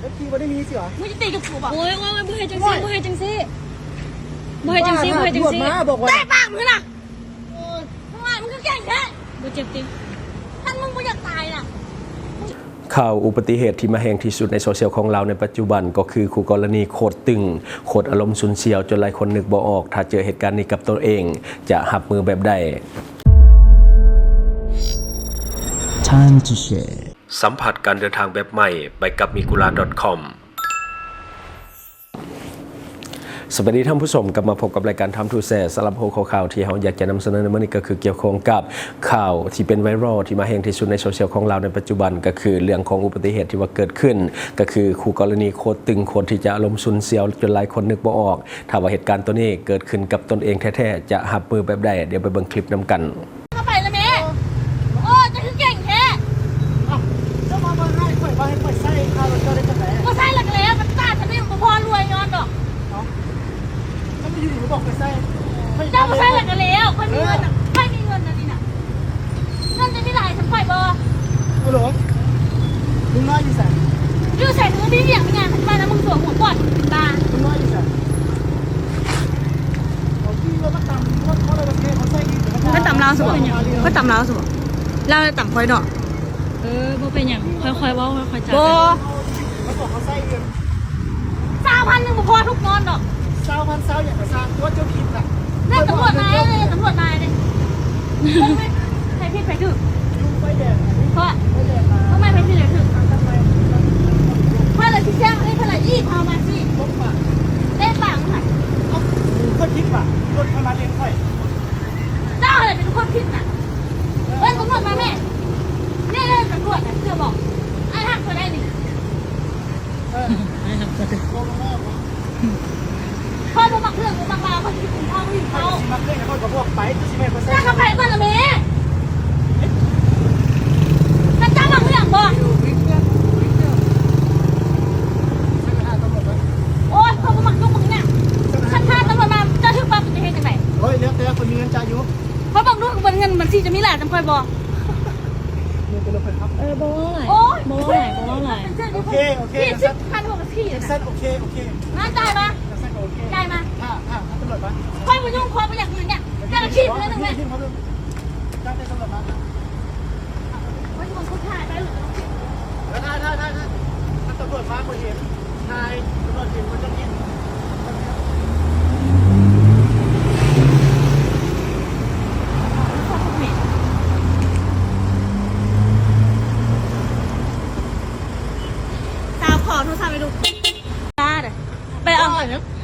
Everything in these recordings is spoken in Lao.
มึงจะตีกับกูบ่ โอ๊ย โอ๊ย โอ๊ย บ่เฮ็ดจังซี่ บ่เฮ็ดจังซี่ บ่เฮ็ดจังซี่ บ่เฮ็ดจังซี่ ตำรวจมาบอกว่า เตะปากมึงนะ โอ๊ย ทำไมมึงก็เก่งแท้ บ่เจ็บติ คันมึงบ่อยากตายน่ะ ข่าวอุบัติเหตุที่มาแฮงที่สุดในโซเชียลของลาวในปัจจุบัน ก็คือคู่กรณีโคตรตึง โคตรอารมณ์สุนเสียว จนหลายคนนึกบ่ออก ถ้าเจอเหตุการณ์นี้กับตนเอง จะรับมือแบบใด Time to share สัมผัสการเดินทางแบบใหม่ ไปกับ mikulan.com สวัสดีท่านผู้ชม กลับมาพบกับรายการ Time to Share สำหรับหัวข้อข่าวที่เราอยากจะนำเสนอในมื้อนี้ก็คือเกี่ยวข้องกับข่าวที่เป็นไวรัลที่มาแฮงที่สุดในโซเชียลของลาวในปัจจุบัน ก็คือเรื่องของอุบัติเหตุที่ว่าเกิดขึ้น ก็คือคู่กรณีโคตรตึง โคตรที่จะอารมณ์สุนเสียว จนหลายคนนึกบ่ออก ถ้าว่าเหตุการณ์ตัวนี้เกิดขึ้นกับตนเองแท้ๆ จะรับมือแบบใด เดี๋ยวไปเบิ่งคลิปนำกัน เข้าไปแล้วแม่ โอ้ เจ้าคือเก่งแท้ เอ้า เจ้ามาเบิ่งให้ข่อยว่าให้ข่อยใส่ค่ารถเจ้าได้จั่งใด๋ บ่ใส่แล้วก็แล้ว มันตาฉันนี่บ่พอรวยย้อนดอก เอ้า เจ้ามาอยู่นี่มาบอกข่อยใส่ เจ้าบ่ใส่แล้วก็แล้ว ข่อยมีเงินน่ะ ข่อยมีเงินอันนี้น่ะ เงินจะมีหลายส่ำข่อยบ่ ฮัลโหล ลุงน้อยอยู่ไส อยู่ไส มึงมีเวียกมีงาน มันมาแล้วมึงสวมหัวปอด มึงเป็นบ้า ลุงน้อยอยู่ไส เอาที่ว่ามาตำรถเขาเลย ประเทศเขาใส่ดี เพิ่นตำลาวซะบ่ เพิ่นตำลาวซะบ่ ลาวตำข่อยเนาะ เออ บ่เป็นหยัง ค่อยๆเว้า ค่อยๆจา บ่ เขาบอกเขาใส่เงิน ซาวพันหนึ่งบ่พอทุกนอนดอก ซาวพัน ซาวหยังก็ซ่าง ตัวเจ้าผิดน่ะ เรียกตำรวจมาเลย ตำรวจมาเลย ใครผิดใครถูก อยู่ไฟแดง เพราะ ไฟแดงมา ทำไมใครผิดใครถูก ทำไม เพื่อนเลยที่แจ้งให้เพื่อนเลยยี่พามาสิ ลบมา เล่นปากมึงหัน เอ้า คนผิดว่ะ รถเข้ามาเลนค่อย เจ้าอะไรเป็นคนผิดน่ะ เอิ้นตำรวจมาแม่ นี่เอิ้นตำรวจน่ะ เชื่อบอก ไอ้หักเท่าใดนี่ เออ ไอ้หักเท่าใด ข้อยบ่มักเรื่องบ่มักราว ข้อยสิกินข้าวหิวข้าว สิมักเรื่องข้อยก็บอกไป สิแม่นบ่แซ่บ แล้วก็ไปก่อนละแม่ แล้วเจ้ามักเรื่องบ่ โอ๊ย ข้อยบ่มักยุ่งมึงเนี่ย คันถ้าตำรวจมา เจ้าถืกปรับจะเฮ็ดจั่งใด โอ๊ย แล้วแต่ ข้อยมีเงินจ่ายอยู่ ข้อยเบิ่งดู เบิ่งเงินบัญชีจะมีหลายส่ำข่อยบ่ เออ บ่เว้าหลาย โอ๊ย บ่เว้าหลาย บ่เว้าหลาย โอเค โอเค จั่งซั่น โอเค โอเค มาจ่ายมา จั่งซั่นก็โอเค จ่ายมา อ่า อ่า ตำรวจมา ข้อยบ่ยุ่ง ข้อยบ่อยากเงินเนี่ย เจ้าหน้าที่เพิ่นนั่นแหละ จับได้ตำรวจมา ข้อยสิเบิ่งคนถ่ายไป ถ่าย ถ่าย ถ่าย ถ่าย ถ้าตำรวจมาบ่เห็น ถ่าย ตำรวจเห็นบ่จักยิง สาว ขอโทรศัพท์ให้ลูก ไปเอา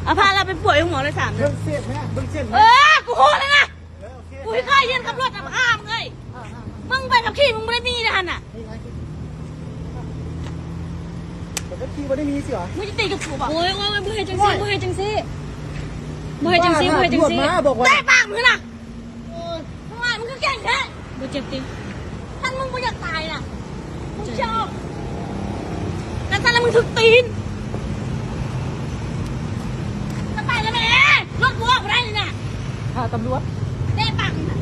เอาพาเราไปป่วยโรงหมอเลยสามเดือน เบิ่งเส้นแม่ เบิ่งเส้นแม่ เออ กูฮู้แล้วนะ เออ โอเค กูสิขอเรียนขับรถนำอ้ามเอ้ย มึงใบขับขี่มึงบ่ได้มีนะหั่นน่ะ นี่ไง ใบขับขี่บ่ได้มีสิหวา มึงจะตีกับกูบ่ โอ๊ย โอ๊ย บ่เฮ็ดจั่งซี่ บ่เฮ็ดจั่งซี่ บ่เฮ็ดจั่งซี่ บ่เฮ็ดจั่งซี่ ตำรวจมาบอกว่า เตะปากมึงนะ โอ๊ย ทำไมมึงก็เก่งแท้ บ่เจ็บติ คันมึงบ่อยากตายน่ะ มึงชอบ กันซั่นแล้วมึงถืกตีน จะไปแล้วแม่ รถกูออกบ่ได้เลยน่ะ ถ้าตำรวจ เตะปากมึงน่ะ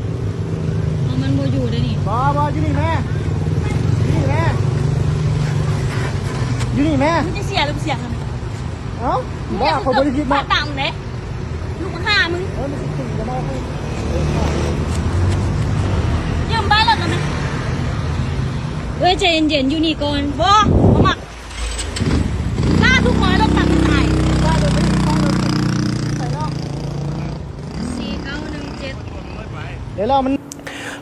เอามันบ่อยู่เด้นี่ บ่ บ่ อยู่นี่แม่ อยู่นี่แม่ อยู่นี่แม่ มึงจะเสียหรือบ่เสีย เอ้า บ้า ข้อยบ่ได้ผิดนะ ตามเด้ ลูกฆ่ามึง เอ้ย มันสิตีกันมา ยืมใบรถหน่อยไหม เอ้ย ใจเย็นๆ อยู่นี่ก่อน บ่ บ่มัก ล่าสุดขอให้รถตัดมึงตาย สี่เก้าหนึ่งเจ็ด เดี๋ยวเรามัน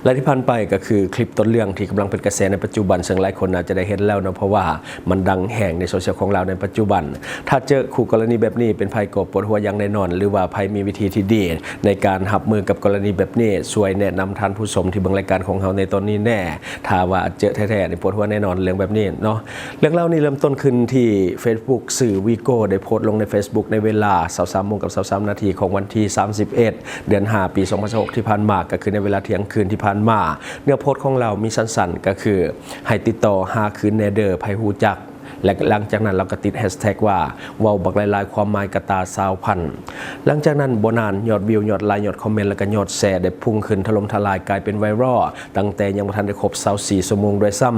และที่ผ่านไปก็คือคลิปต้นเรื่องที่กำลังเป็นกระแสในปัจจุบัน ซึ่งหลายคนน่าจะได้เห็นแล้วเนาะ เพราะว่ามันดังแฮงในโซเชียลของลาวในปัจจุบัน ถ้าเจอคู่กรณีแบบนี้ เป็นไผก็ปวดหัวอย่างแน่นอน หรือว่าไผมีวิธีที่ดีในการรับมือกับกรณีแบบนี้ ช่วยแนะนำท่านผู้ชมที่เบิ่งรายการของเราในตอนนี้แน่ ถ้าว่าเจอแท้ๆ นี่ปวดหัวแน่นอนเรื่องแบบนี้เนาะ เรื่องราวนี้เริ่มต้นขึ้นที่เฟซบุ๊ก ชื่อวีโก้ ได้โพสต์ลงในเฟซบุ๊กในเวลา สิบสามโมงกับสิบสามนาทีของวันที่สามสิบเอ็ด เดือนห้า ปีสองพันสิบหก ที่ผ่านมา ก็คือในเวลาเที่ยงคืนที่ผ่านมา เนื้อโพสต์ของลาวมีสั้นๆ ก็คือ ให้ติดต่อหาคืนแน่เด้อ ไผฮู้จัก ແລະ ຫຼັງຈາກນັ້ນລາວກໍຕິດແຮັສແທັກວ່າ ເວົ້າບັກຫຼາຍໆ ຄວາມໝາຍກະຕ່າຊາວພັນ. ຫຼັງຈາກນັ້ນບໍ່ນານ ຍອດວິວ, ຍອດໄລ, ຍອດຄອມເມັນ ແລະ ກໍຍອດແຊໄດ້ພຸ່ງຂຶ້ນຖະຫຼົ່ມທະລາຍ ກາຍເປັນໄວຣັລ ຕັ້ງແຕ່ຍັງບໍ່ທັນໄດ້ຄົບຊາວສີ່ຊົ່ວໂມງດ້ວຍຊ້ຳ.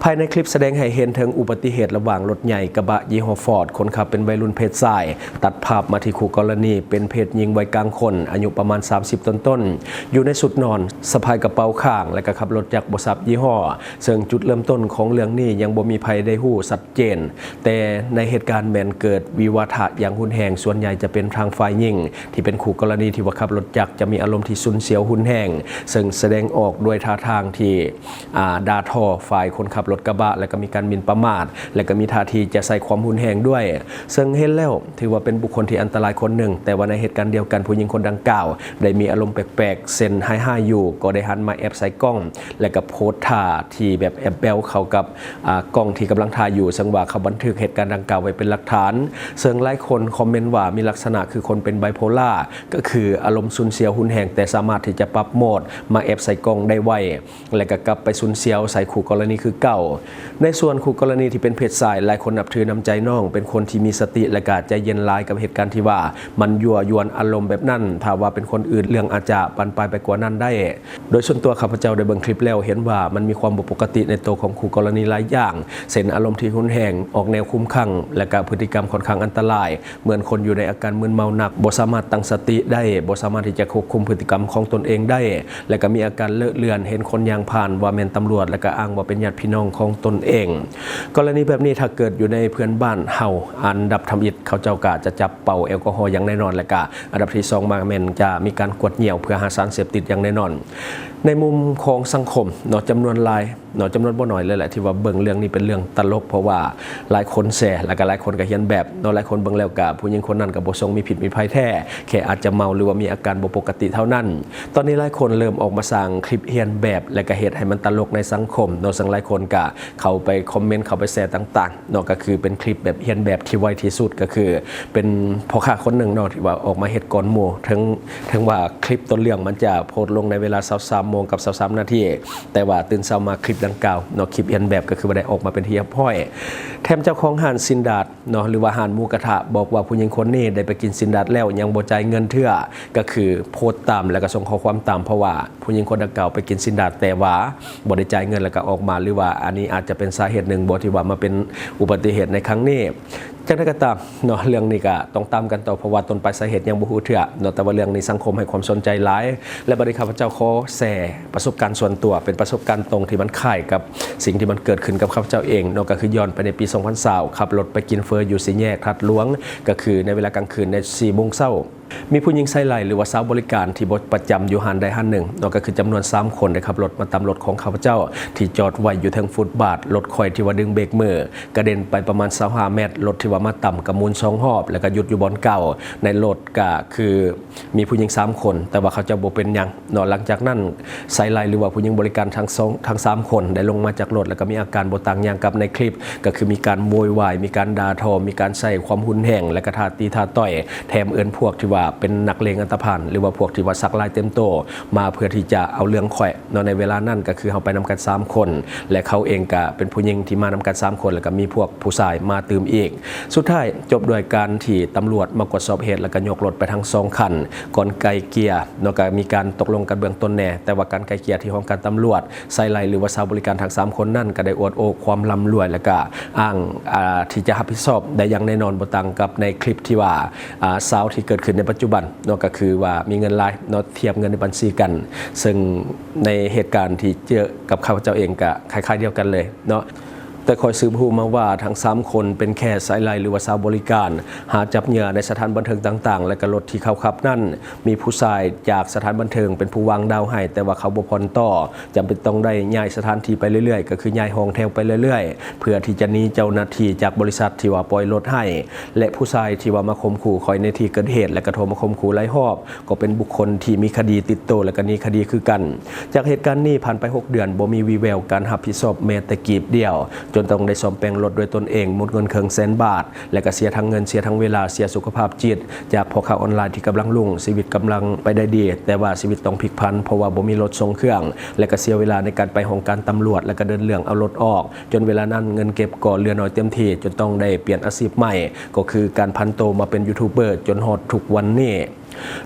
ພາຍໃນຄລິບສະແດງໃຫ້ເຫັນເຖິງອຸບັດຕິເຫດລະຫວ່າງລົດໃຫຍ່ກະບະຍີ່ຫໍ້ຟອດ, ຄົນຂັບເປັນໄວລຸ້ນເພດຊາຍ, ຕັດພາບມາທີ່ຄູ່ກໍລະນີເປັນເພດຍິງວັຍກາງຄົນ ອາຍຸປະມານສາມສິບຕົ້ນໆ ຢູ່ໃນຊຸດນອນ, ສະພາຍກະເປົາຂ້າງ ແລະ ກໍຂັບລົດຈັກບໍ່ຊາບຍີ່ຫໍ້. ເຊິ່ງຈຸດເລີ່ມຕົ້ນຂອງເລື່ອງນີ້ຍັງບໍ່ມີໃຜໄດ້ຮູ້ຊັດເຈນ, ແຕ່ໃນເຫດການແມ່ນເກີດວິວາທະຢ່າງຮຸນແຮງ, ສ່ວນໃຫຍ່ຈະເປັນທາງຝ່າຍຍິງທີ່ເປັນຄູ່ກໍລະນີທີ່ວ່າຂັບລົດຈັກ ຈະມີອາລົມທີ່ຊຸນຊຽວຮຸນແຮງ, ເຊິ່ງສະແດງອອກດ້ວຍທ່າທາງທີ່ ອ່າ ດ່າທໍ່ຝ່າຍຄົນຂັບລົດກະບະ ແລະ ກໍມີການໝິ່ນປະໝາດ ແລະ ກໍມີທ່າທີຈະໃຊ້ຄວາມຮຸນແຮງດ້ວຍ. ເຊິ່ງເຫັນແລ້ວຖືວ່າເປັນບຸກຄົນທີ່ອັນຕະລາຍຄົນໜຶ່ງ, ແຕ່ວ່າໃນເຫດການດຽວກັນ ຜູ້ຍິງຄົນດັ່ງກ່າວໄດ້ມີອາລົມແປກໆ ເຊັ່ນຮ້າຍໆຢູ່ ກໍໄດ້ຫັນມາແອບໃສ່ກ້ອງ ແລະ ກໍໂພສທ່າທີ່ແບບແອບແບວເຂົ້າກັບ ອ່າ ກ້ອງທີ່ກຳລັງຖ່າຍຢູ່, ເຊິ່ງວ່າເຂົາບັນທຶກເຫດການດັ່ງກ່າວໄວ້ເປັນຫຼັກຖານ. ເຊິ່ງຫຼາຍຄົນຄອມເມັນວ່າມີລັກສະນະຄືຄົນເປັນໄບໂພລາ, ກໍຄືອາລົມຊຸນຊຽວຮຸນແຮງ ແຕ່ສາມາດທີ່ຈະປັບໂໝດມາແອບໃສ່ກ້ອງໄດ້ໄວ ແລະ ກໍກັບໄປຊຸນຊຽວໃສ່ຄູ່ກໍລະນີຄືເກົ່າ. ໃນສ່ວນຄູ່ກໍລະນີທີ່ເປັນເພດຊາຍ, ຫຼາຍຄົນນັບຖືນ້ຳໃຈນ້ອງ, ເປັນຄົນທີ່ມີສະຕິ ແລະ ກໍໃຈເຢັນຫຼາຍກັບເຫດການທີ່ວ່າມັນຍົວະຢວນອາລົມແບບນັ້ນ. ຖ້າວ່າເປັນຄົນອື່ນ, ເລື່ອງອາດຈະບານປາຍໄປກວ່ານັ້ນໄດ້. ໂດຍສ່ວນຕົວຂ້າພະເຈົ້າໄດ້ເບິ່ງຄລິບແລ້ວ ເຫັນວ່າມັນມີຄວາມບໍ່ປົກກະຕິໃນໂຕຂອງຄູ່ກໍລະນີຫຼາຍຢ່າງ, ເຊັ່ນ ອາລົມທີ່ຮຸນແຮງ, ອອກແນວຄຸມຂັງ ແລະ ກະພຶດຕິກຳຂ້ອນຂ້າງອັນຕະລາຍ, ເໝືອນຄົນຢູ່ໃນອາການມຶນເມົາໜັກ, ບໍ່ສາມາດຕັ້ງສະຕິໄດ້, ບໍ່ສາມາດທີ່ຈະຄວບຄຸມພຶດຕິກຳຂອງຕົນເອງໄດ້ ແລະ ກະມີອາການເລາະເລື່ອນ, ເຫັນຄົນຍ່າງຜ່ານວ່າແມ່ນຕຳຫຼວດ ແລະ ກະອ້າງວ່າເປັນຍາດພີ່ນ້ອງຂອງຕົນເອງ. ກໍລະນີແບບນີ້ ຖ້າເກີດຢູ່ໃນເພື່ອນບ້ານເຮົາ, ອັນດັບທຳອິດເຂົາເຈົ້າກະຈະຈັບເປົ່າແອລກໍຮໍຢ່າງແນ່ນອນ ແລະ ກະ ອັນດັບທີສອງມາແມ່ນຈະມີການກວດຍ່ຽວເພື່ອຫາສານເສບຕິດຢ່າງແນ່ນອນ. ໃນມຸມຂອງສັງຄົມເນາະ ຈຳນວນຫຼາຍເນາະ ຈຳນວນບໍ່ໜ້ອຍເລີຍແຫຼະ ທີ່ວ່າເບິ່ງເລື່ອງນີ້ເປັນເລື່ອງຕະຫຼົກ, ເພາະວ່າຫຼາຍຄົນແຊ ແລ້ວກໍຫຼາຍຄົນກໍຮຽນແບບເນາະ. ຫຼາຍຄົນເບິ່ງແລ້ວກໍຜູ້ຍິງຄົນນັ້ນກໍບໍ່ຊົງມີພິດມີໄພແທ້, ແຄ່ອາດຈະເມົາ ຫຼືວ່າມີອາການບໍ່ປົກກະຕິເທົ່ານັ້ນ. ຕອນນີ້ຫຼາຍຄົນເລີ່ມອອກມາສ້າງຄລິບຮຽນແບບ ແລະກໍເຮັດໃຫ້ມັນຕະຫຼົກໃນສັງຄົມເນາະ, ເຊິ່ງຫຼາຍຄົນກໍເຂົ້າໄປຄອມເມັນ ເຂົ້າໄປແຊຕ່າງໆ ເນາະ ກໍຄືເປັນຄລິບແບບຮຽນແບບທີ່ໄວທີ່ສຸດ ກໍຄືເປັນພໍ່ຄ້າຄົນໜຶ່ງເນາະ ທີ່ວ່າອອກມາເຮັດກ່ອນໝູ່. ເຖິງ ເຖິງວ່າຄລິບຕົ້ນເລື່ອງມັນຈະໂພສລົງໃນເວລາຊາວສາມໂມງກັບຊາວສາມນາທີ, ແຕ່ວ່າຕື່ນເຊົ້າມາຄລິບດັ່ງກ່າວເນາະ ຄລິບຮຽນແບບກໍຄືວ່າໄດ້ອອກມາເປັນທີ່ຮຽບຮ້ອຍ. ແຖມເຈົ້າຂອງຮ້ານຊີ້ນດາດເນາະ ຫຼືວ່າຮ້ານໝູກະທະ ບອກວ່າຜູ້ຍິງຄົນນີ້ໄດ້ໄປກິນຊີ້ນດາດແລ້ວຍັງບໍ່ຈ່າຍເງິນເທື່ອ, ກໍຄືໂພສຕາມ ແລ້ວກໍສົ່ງຂໍ້ຄວາມຕາມ ເພາະວ່າ ຜູ້ຍິງຄົນດັ່ງກ່າວໄປກິນຊີ້ນດາດ ແຕ່ວ່າບໍ່ໄດ້ຈ່າຍເງິນແລ້ວກໍອອກມາ ຫຼືວ່າອັນນີ້ອາດຈະເປັນສາເຫດໜຶ່ງບໍ່ ທີ່ວ່າມາເປັນອຸບັດຕິເຫດໃນຄັ້ງນີ້. ຈັ່ງໃດກໍຕາມເນາະ ເລື່ອງນີ້ກໍຕ້ອງຕາມກັນຕໍ່ ເພາະວ່າຕົ້ນປາຍສາເຫດຍັງບໍ່ຮູ້ເທື່ອເນາະ, ແຕ່ວ່າເລື່ອງນີ້ສັງຄົມໃຫ້ຄວາມສົນໃຈຫຼາຍ ແລະ ບັດນີ້ຂ້າພະເຈົ້າຂໍແຊປະສົບການສ່ວນຕົວ ເປັນປະສົບການຕົງທີ່ມັນຄ້າຍກັບສິ່ງທີ່ມັນເກີດຂຶ້ນກັບຂ້າພະເຈົ້າເອງເນາະ, ກໍຄືຍ້ອນໄປໃນປີສອງພັນຊາວ ຂັບລົດໄປກິນເຝີຢູ່ສີ່ແຍກທາດຫຼວງ ກໍຄືໃນເວລາກາງຄືນໃນສີ່ໂມງເຊົ້າ. ມີຜູ້ຍິງໃຊ້ໄລ່ ຫຼືວ່າສາວບໍລິການທີ່ບໍ່ປະຈຳຢູ່ຮ້ານໃດຮ້ານໜຶ່ງເນາະ ກໍຄືຈຳນວນສາມຄົນ ໄດ້ຂັບລົດມາຕຳລົດຂອງຂ້າພະເຈົ້າທີ່ຈອດໄວ້ຢູ່ເທິງຟຸດບາດ. ລົດຂ້ອຍທີ່ວ່າດຶງເບຣກມືກະເດັນໄປປະມານຊາວຫ້າແມັດ, ລົດທີ່ວ່າມາຕຳກະໝູນສອງຮອບ ແລ້ວກະຢຸດຢູ່ບ່ອນເກົ່າ. ໃນລົດກະຄືມີຜູ້ຍິງສາມຄົນ ແຕ່ວ່າເຂົາເຈົ້າບໍ່ເປັນຫຍັງເນາະ. ຫຼັງຈາກນັ້ນ ໃຊ້ໄລ່ ຫຼືວ່າຜູ້ຍິງບໍລິການທັງສອງ ທັງສາມຄົນໄດ້ລົງມາຈາກລົດ ແລ້ວກະມີອາການບໍ່ຕ່າງຫຍັງກັບໃນຄລິບ ກໍຄືມີການໂວຍວາຍ, ມີການດ່າທໍ່, ມີການໃຊ້ຄວາມຮຸນແຮງ ແລະກະທ້າຕີທ້າຕ່ອຍ ແຖມເອີ້ນພວກທີ່ວ່າເປັນນັກເລງອັນຕະພານ ຫຼືວ່າພວກທີ່ວ່າສັກລາຍເຕັມໂຕມາເພື່ອທີ່ຈະເອົາເລື່ອງຂ້ອຍເນາະ. ໃນເວລານັ້ນກໍຄືເຮົາໄປນຳກັນສາມຄົນ ແລະເຂົາເອງກະເປັນຜູ້ຍິງທີ່ມານຳກັນສາມຄົນ ແລ້ວກະມີພວກຜູ້ຊາຍມາຕື່ມອີກ. ສຸດທ້າຍຈົບດ້ວຍການທີ່ຕຳຫຼວດມາກວດສອບເຫດ ແລ້ວກະຍົກລົດໄປທັງສອງຄັນ ກ່ອນໄກ່ເກ່ຍເນາະ. ກະມີການຕົກລົງກັນເບື້ອງຕົ້ນແດ່ ແຕ່ວ່າການໄກ່ເກ່ຍທີ່ຫ້ອງການຕຳຫຼວດ ໃຊ້ໄລ່ ຫຼືວ່າສາວບໍລິການທັງສາມຄົນນັ້ນ ກໍໄດ້ອວດໂອ້ຄວາມລ່ຳລວຍ ແລະກະອ້າງ ອ່າ ທີ່ຈະຮັບຜິດຊອບໄດ້ຢ່າງແນ່ນອນ, ບໍ່ຕ່າງກັບໃນຄລິບທີ່ວ່າ ອ່າ ສາວທີ່ເກີດຂຶ້ນໃນປັດຈຸບັນເນາະ ກໍຄືວ່າມີເງິນຫຼາຍເນາະ ທຽບເງິນໃນບັນຊີກັນ, ເຊິ່ງໃນເຫດການທີ່ເຈີກັບຂ້າພະເຈົ້າເອງກໍຄ້າຍໆດຽວກັນເລີຍເນາະ. ແຕ່ຂ້ອຍສືບຮູ້ມາວ່າທັງສາມຄົນເປັນແຄ່ໃຊ້ໄລ່ ຫຼືວ່າສາວບໍລິການ ຫາຈັບເຫຍື່ອໃນສະຖານບັນເທີງຕ່າງໆ ແລະກະລົດທີ່ເຂົາຂັບນັ້ນ ມີຜູ້ຊາຍຈາກສະຖານບັນເທີງເປັນຜູ້ວາງດາວໃຫ້, ແຕ່ວ່າເຂົາບໍ່ຜ່ອນຕໍ່ ຈຳເປັນຕ້ອງໄດ້ຍ້າຍສະຖານທີ່ໄປເລື້ອຍໆ ກໍຄືຍ້າຍຫ້ອງແຖວໄປເລື້ອຍໆ ເພື່ອທີ່ຈະໜີເຈົ້າໜ້າທີ່ຈາກບໍລິສັດທີ່ວ່າປ່ອຍລົດໃຫ້ ແລະ ຜູ້ຊາຍທີ່ວ່າມາຂົ່ມຂູ່ຂ້ອຍໃນທີ່ເກີດເຫດ ແລະ ກະໂທມາຂົ່ມຂູ່ຫຼາຍຮອບ ກໍເປັນບຸກຄົນທີ່ມີຄະດີຕິດໂຕ ແລະ ກະໜີຄະດີຄືກັນ. ຈາກເຫດການນີ້ຜ່ານໄປຫົກເດືອນ ບໍ່ມີວີ່ແວວການຮັບຜິດຊອບແມ້ແຕ່ກີບດຽວ. ຈົນຕ້ອງໄດ້ສ້ອມແປງລົດດ້ວຍຕົນເອງ ໝົດເງິນເຄິ່ງແສນບາດ ແລະກະເສຍທັງເງິນ ເສຍທັງເວລາ ເສຍສຸຂະພາບຈິດ. ຈາກພໍ່ຄ້າອອນລາຍທີ່ກຳລັງລຸ້ງ ຊີວິດກຳລັງໄປໄດ້ດີ ແຕ່ວ່າຊີວິດຕ້ອງພິກຜັນ ເພາະວ່າບໍ່ມີລົດສົ່ງເຄື່ອງ ແລະກະເສຍເວລາໃນການໄປຫ້ອງການຕຳຫຼວດ ແລະກະເດີນເລື່ອງເອົາລົດອອກ ຈົນເວລານັ້ນເງິນເກັບກໍເຫຼືອໜ້ອຍເຕັມທີ່ ຈົນຕ້ອງໄດ້ປ່ຽນອາຊີບໃໝ່ ກໍຄືການຜັນໂຕມາເປັນຢູທູບເບີ ຈົນຮອດທຸກວັນນີ້.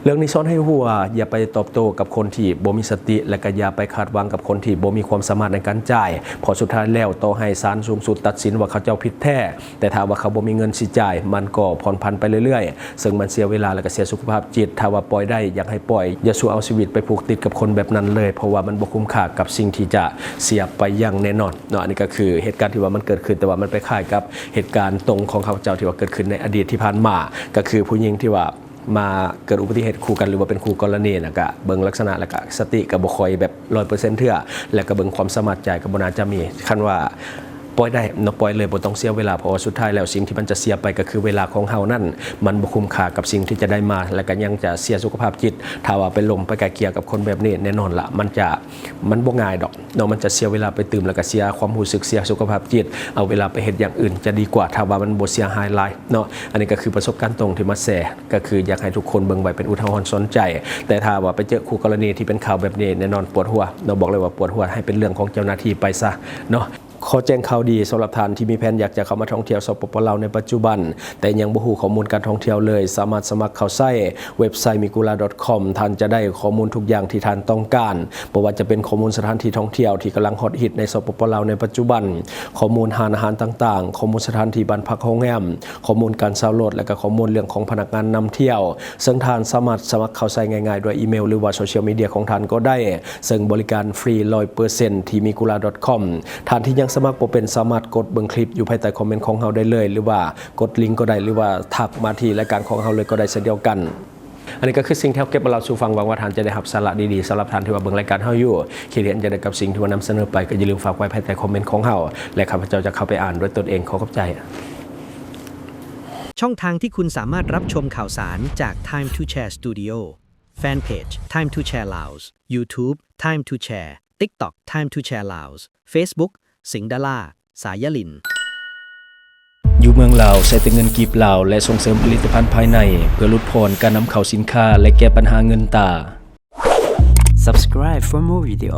ເລື່ອງນີ້ສອນໃຫ້ຮູ້ວ່າ ຢ່າໄປຕອບໂຕ້ກັບຄົນທີ່ບໍ່ມີສະຕິ ແລະກະຢ່າໄປຄາດຫວັງກັບຄົນທີ່ບໍ່ມີຄວາມສາມາດໃນການຈ່າຍ ເພາະສຸດທ້າຍແລ້ວ ຕໍ່ໃຫ້ສານສູງສຸດຕັດສິນວ່າເຂົາເຈົ້າຜິດແທ້ ແຕ່ຖ້າວ່າເຂົາບໍ່ມີເງິນຊິຈ່າຍ ມັນກໍຜ່ອນຜັນໄປເລື້ອຍໆ ເຊິ່ງມັນເສຍເວລາ ແລະກະເສຍສຸຂະພາບຈິດ. ຖ້າວ່າປ່ອຍໄດ້ ຢາກໃຫ້ປ່ອຍ ຢ່າສູ່ເອົາຊີວິດໄປຜູກຕິດກັບຄົນແບບນັ້ນເລີຍ ເພາະວ່າມັນບໍ່ຄຸ້ມຄ່າກັບສິ່ງທີ່ຈະເສຍໄປຢ່າງແນ່ນອນເນາະ. ອັນນີ້ກໍຄືເຫດການທີ່ວ່າມັນເກີດຂຶ້ນ ແຕ່ວ່າມັນໄປຄ້າຍກັບເຫດການຕົງຂອງຂ້າພະເຈົ້າທີ່ວ່າເກີດຂຶ້ນໃນອະດີດທີ່ຜ່ານມາ ກໍຄືຜູ້ຍິງທີ່ວ່າ ມາເກີດອຸບັດຕິເຫດຄູ່ກັນ ຫຼືວ່າເປັນຄູ່ກໍລະນີນະ ກະເບິ່ງລັກສະນະ ແລ້ວກະສະຕິກະບໍ່ຄ່ອຍແບບຮ້ອຍເປີເຊັນເທື່ອ ແລ້ວກະເບິ່ງຄວາມສາມາດຈ່າຍກະບໍ່ໜ້າຈະມີ. ຄັນວ່າປ່ອຍໄດ້ເນາະ ປ່ອຍເລີຍ ບໍ່ຕ້ອງເສຍເວລາ ເພາະວ່າສຸດທ້າຍແລ້ວ ສິ່ງທີ່ມັນຈະເສຍໄປກະຄືເວລາຂອງເຮົານັ້ນ ມັນບໍ່ຄຸ້ມຄ່າກັບສິ່ງທີ່ຈະໄດ້ມາ ແລ້ວກະຍັງຈະເສຍສຸຂະພາບຈິດ. ຖ້າວ່າໄປລົມໄປໄກ່ເກ່ຍກັບຄົນແບບນີ້ ແນ່ນອນລະ ມັນຈະ ມັນບໍ່ງ່າຍດອກເນາະ ມັນຈະເສຍເວລາໄປຕື່ມ ແລ້ວກະເສຍຄວາມຮູ້ສຶກ ເສຍສຸຂະພາບຈິດ ເອົາເວລາໄປເຮັດຢ່າງອື່ນຈະດີກວ່າ ຖ້າວ່າມັນບໍ່ເສຍຫາຍຫຼາຍເນາະ. ອັນນີ້ກະຄືປະສົບການຕົງທີ່ມາແຊ ກໍຄືຢາກໃຫ້ທຸກຄົນເບິ່ງໄວ້ເປັນອຸທາຫອນສອນໃຈ. ແຕ່ຖ້າວ່າໄປເຈີຄູ່ກໍລະນີທີ່ເປັນຂ່າວແບບນີ້ ແນ່ນອນປວດຫົວເນາະ ບອກເລີຍວ່າປວດຫົວ ໃຫ້ເປັນເລື່ອງຂອງເຈົ້າໜ້າທີ່ໄປຊະເນາະ. ຂໍແຈ້ງຂ່າວດີ ສຳລັບທ່ານທີ່ມີແຜນຢາກຈະເຂົ້າມາທ່ອງທ່ຽວ ສປປ ລາວ ໃນປັດຈຸບັນ ແຕ່ຍັງບໍ່ຮູ້ຂໍ້ມູນການທ່ອງທ່ຽວເລີຍ ສາມາດສະໝັກເຂົ້າໃຊ້ເວັບໄຊ ມີກູລາ ດອດຄອມ ທ່ານຈະໄດ້ຂໍ້ມູນທຸກຢ່າງທີ່ທ່ານຕ້ອງການ ບໍ່ວ່າຈະເປັນຂໍ້ມູນສະຖານທີ່ທ່ອງທ່ຽວທີ່ກຳລັງຮອດຮິດໃນ ສປປ ລາວ ໃນປັດຈຸບັນ, ຂໍ້ມູນຮ້ານອາຫານຕ່າງໆ, ຂໍ້ມູນສະຖານທີ່ບ້ານພັກໂຮງແຮມ, ຂໍ້ມູນການເຊົ່າລົດ ແລະກະຂໍ້ມູນເລື່ອງຂອງພະນັກງານນຳທ່ຽວ. ເຊິ່ງທ່ານສາມາດສະໝັກເຂົ້າໃຊ້ງ່າຍໆ ດ້ວຍອີເມວ ຫຼືວ່າໂຊຊຽວມີເດຍຂອງທ່ານກໍໄດ້, ເຊິ່ງບໍລິການຟຣີຮ້ອຍເປີເຊັນ ທີ່ມີກູລາ ດອດຄອມ. ທ່ານທີ່ຍັງສະໝັກບໍ່ເປັນ ສາມາດກົດເບິ່ງຄລິບຢູ່ພາຍໃຕ້ຄອມເມັນຂອງເຮົາໄດ້ເລີຍ ຫຼືວ່າກົດລິງກໍໄດ້ ຫຼືວ່າທັກມາທີ່ລາຍການຂອງເຮົາເລີຍກໍໄດ້ເຊັ່ນດຽວກັນ. ອັນນີ້ກໍຄືສິ່ງທີ່ເຮົາເກັບມາເລົ່າສູ່ຟັງ ຫວັງວ່າທ່ານຈະໄດ້ຮັບສາລະດີໆ. ສຳລັບທ່ານທີ່ວ່າເບິ່ງລາຍການເຮົາຢູ່ ຄິດເຫັນຈັ່ງໃດກັບສິ່ງທີ່ວ່ານຳສະເໜີໄປ ກໍຢ່າລືມຝາກໄວ້ພາຍໃຕ້ຄອມເມັນຂອງເຮົາ ແລະ ຂ້າພະເຈົ້າຈະເຂົ້າໄປອ່ານດ້ວຍຕົນເອງ. ຂໍຂອບໃຈ. ช่องทางที่คุณสามารถรับชมข่าวสารจาก Time to Share Studio Fanpage Time to Share Laos YouTube Time to Share TikTok Time to Share Laos Facebook สิงห์ดารา สายลิน ຢູ່ເມືອງລາວໃຊ້ແຕ່ເງິນກີບລາວ ແລະ ສົ່ງເສີມຜະລິດຕະພັນພາຍໃນ ເພື່ອຫຼຸດຜ່ອນການນຳເຂົ້າສິນຄ້າ ແລະ ແກ້ບັນຫາເງິນຕາ. Subscribe for more video.